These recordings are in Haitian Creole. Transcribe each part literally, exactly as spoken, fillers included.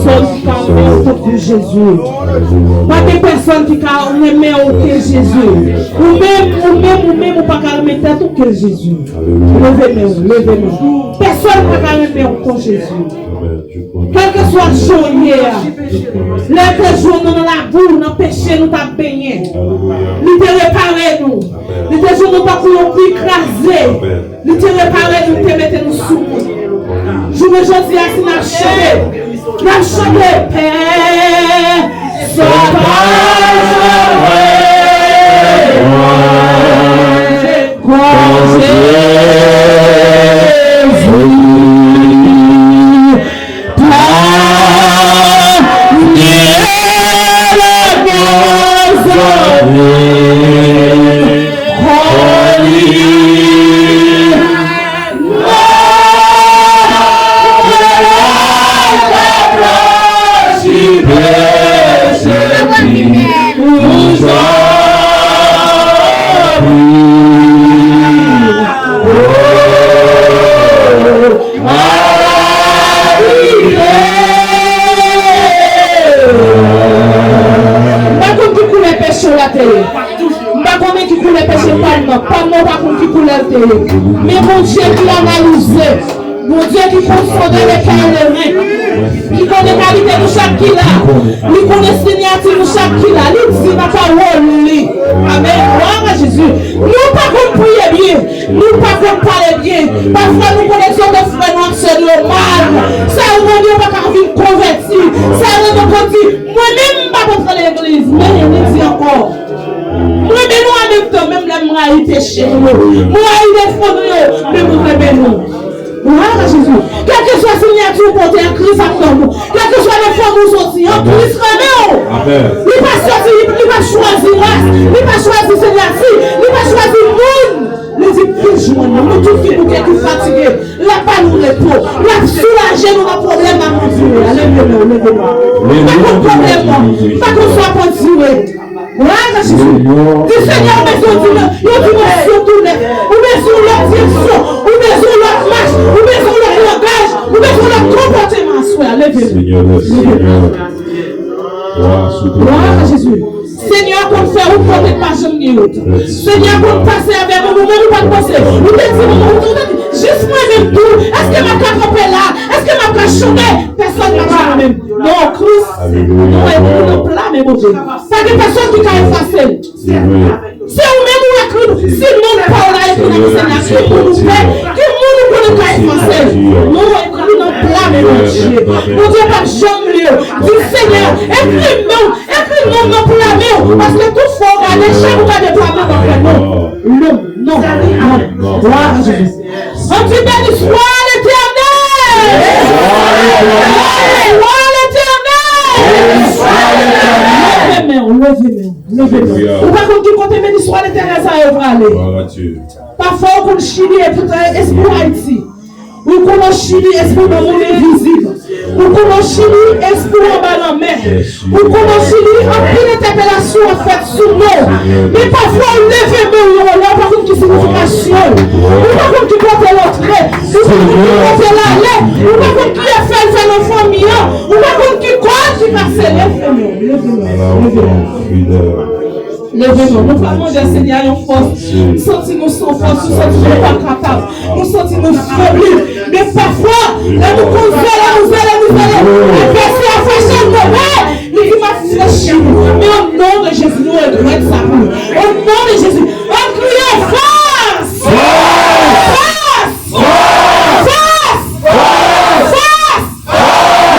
Pèsonn ki ka renmen w tankou Jezi. Pa gen pèsonn ki ka renmen w ke Jezi. Ou menm, ou menm, ou menm, ou pa ka renmen tèt ou ke Jezi. Leve men w, leve men w. Pèsonn pa ka renmen w kon Jezi. Kèlkeswa jan w ye a, lè l te jwenn nou nan labou, nan peche nou t ap benyen, li te repare nou. Li te jwenn nou tankou yon bri kraze. Li te repare nou, li te mete nou sou moun. Jounen jodi a, si n ap chante, n ap chante, pèsonn pa wè mwen kon Jezi. Pa gen lòt bon zanmi kon li. M pa konn ki koulè peche w la te ye. M pa konnen ki koulè peche pa m nan. Pa m nan, w pa konn ki koulè l te ye. Men Bondye ki analize, Bondye ki konn sonde le kè e le ren, ki konnen kalite nou chak ki la, li konnen siyati nou chak ki la, li di nan pawòl li. Amèn. Glwa a Jezi. Nou pa konn priye byen. Nou pa konn pale byen. Pafwa nou konn egzòte frè nou ak sè nou yo mal. Sa yo rann yo pa ka vin konvèti. Sa yo rann yo konn di, mwen menm m pa konn pran legliz. Men li di ankò, m renmen nou an menm tan, menm lè m rayi peche nou yo. M rayi defo nou yo, men mwen renmen nou. Glwa a Jezi. Kèlkeswa siyati ou pote a, Kris ap nan ou. Kèlkeswa nan fanmi w soti an, Kris renmen w. Li pa soti, li, li pa chwazi ras, li pa chwazi siyati, li pa chwazi moun. Li di, vin jwenn mwen. Nou tout ki bouke, ki fatige, l ap ba nou repo. L ap soulaje nou nan pwoblèm n ap andire a. Leve men w, leve men w. M pa konn pwoblèm nan. M pa konn sa w ap andire. Glwa a Jezi. Di, Senyè, ou bezwen yon dimansyon tou nèf. Ou bezwen yon lòt direksyon. Ou bezwen yon lòt mach. Ou bezwen yon lòt langaj. Ou bezwen yon lòt konpòteman aswè a. Leve men w. Glwa a Jezi. Senyè a konn fè wout kote pa janm gen wout. Senyè a konn pase avè nou, nou menm nou pa t panse. Ou te di, ou, ou, ou te di, jis mwen menm tou, èske m ap ka kanpe la? Èske m ap ka chante? Pèsonn pa ka menm. Non, Kris, nou ekri nan pla men Bondye. Pa gen pèsonn ki ka efase l. Se ou menm ou ekri nou. Si non pa w la ekri nan Senyè, ki moun ou pè, ki moun ou konnen ka efase l? Nou ekri nan pla men Bondye. Bondye p ap janm bliye w. Di, Senyè, ekri non, ekri non m nan pla men w. Paske tout fwa w gade, chak ou gade pla men w, w ap wè non. Non, non, non. Glwa a Jezi. An di, béni soit l'Éternel! Béni soit l'Éternel! Leve men w, leve men w, leve men w. Ou pa konn ki kote béni soit l'Éternel sa yo prale. Pafwa ou konn chili, epoutan espri w Ayiti. Ou konn chili, espri nan moun envizib. Ou konn chili, espri anba lanmè. Ou konn chili, anpil entèpelasyon ap fèt sou non. Men pafwa ou leve men w yon lè, ou pa konn ki siyifikasyon l. Ou pa konn ki kote l antre. Ou pa konn ki kote l ale. Ou pa konn ki efè l fè nan fanmi an. Ou pa konn ki kòz li pase. Leve men w, leve men w, leve men w. Leve nou. Nou pral mande Senyè yon fòs. Nou santi nou san fòs, nou santi nou pa kapab. Nou santi nou febli. Men pafwa, lè nou konn zele, nou zele, nou zele, advèsè a fache, l tonbe. Li di, m ap flechi nou. Men o non de Jezi, nou regrèt sa pou nou. O non de Jezi, ann kriye, fòs! Fòs! Fòs! Fòs!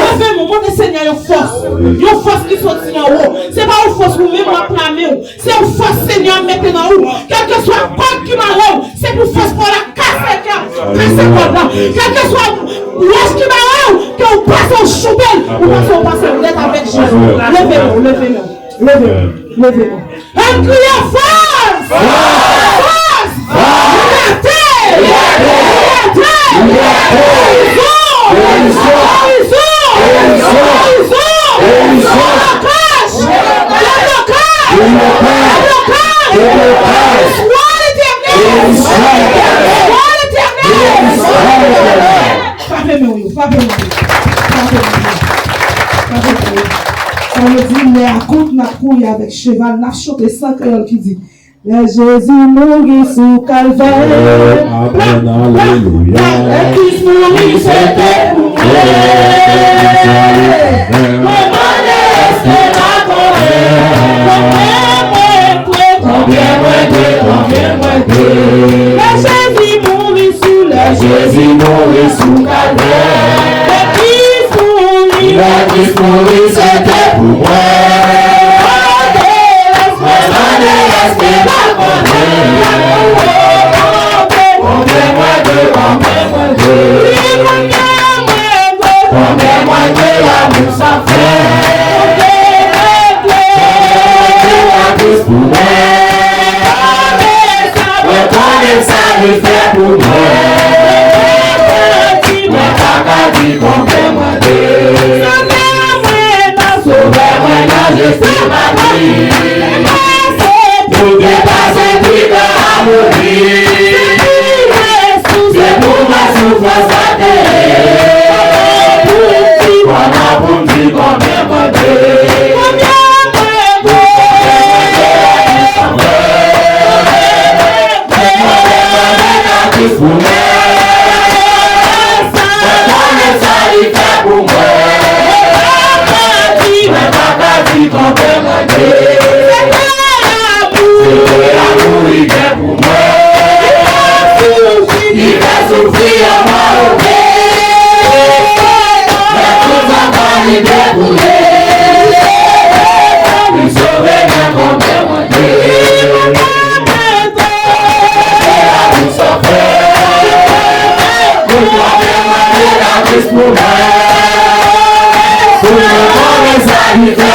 Leve nou, mande Senyè yon fòs. Yon fòs ki soti anwo. Se pa yon fòs ou menm w ap klame w. Se yon fòs Senyè a mete nan ou. Kèlkeswa kòd ki mare w, se pou fòs pa w la kase kè, kase kòd la. Kèlkeswa wòch ki mare w, ke w pase w choute l, ou pase w pase w nèt avèk Jezi. Leve nou, leve nou, leve nou, leve nou. Ann kriye fòs! Fòs! Libète! Libète! Prizon! Prizon! Prizon! Blokaj! Blokaj! Blokaj! Soit l'Éternel! Soit l'Éternel! Frape men w yo, frape men w yo. Frape men w yo. Kounye avèk cheval, n ap chante san kreyòl ki di, lè Jezi mouri sou Kalvè. Amèn, alelouya. Lè Kris mouri, se te pou mwen. Mwen mande èske pa konnen. Konbyen mwen dwe, konbyen mwen dwe, konbyen mwen dwe. Lè Jezi mouri sou, lè Jezi mouri sou Kalvè. Lè Kris mouri, lè Kris mouri, se te pou mwen. Mwen mande èske pa konnen. Konbyen mwen dwe, konbyen mwen dwe. Konbyen mwen dwe lanmou san fen. Konbyen mwen dwe lanmou san fen. Mwen konnen sa li fè pou mwen. Mwen pa ka di konbyen mwen dwe. Sovè mwen nan Jezi pa di. Pou te pase pi gran a mouri. Se pou mwen soufrans sa te ye. Kòman pou m di konbyen mwen dwe. Konbyen mwen dwe. Mwen konnen sa li fè pou mwen. Mwen pa ka di konbyen mwen dwe. Se te lanmou li gen pou mwen. Li fè soufri an mwen oke. Lè tout zanfan li dekoule. Li sove mwen konbyen mwen dwe. Pou mwen konnen sa li fè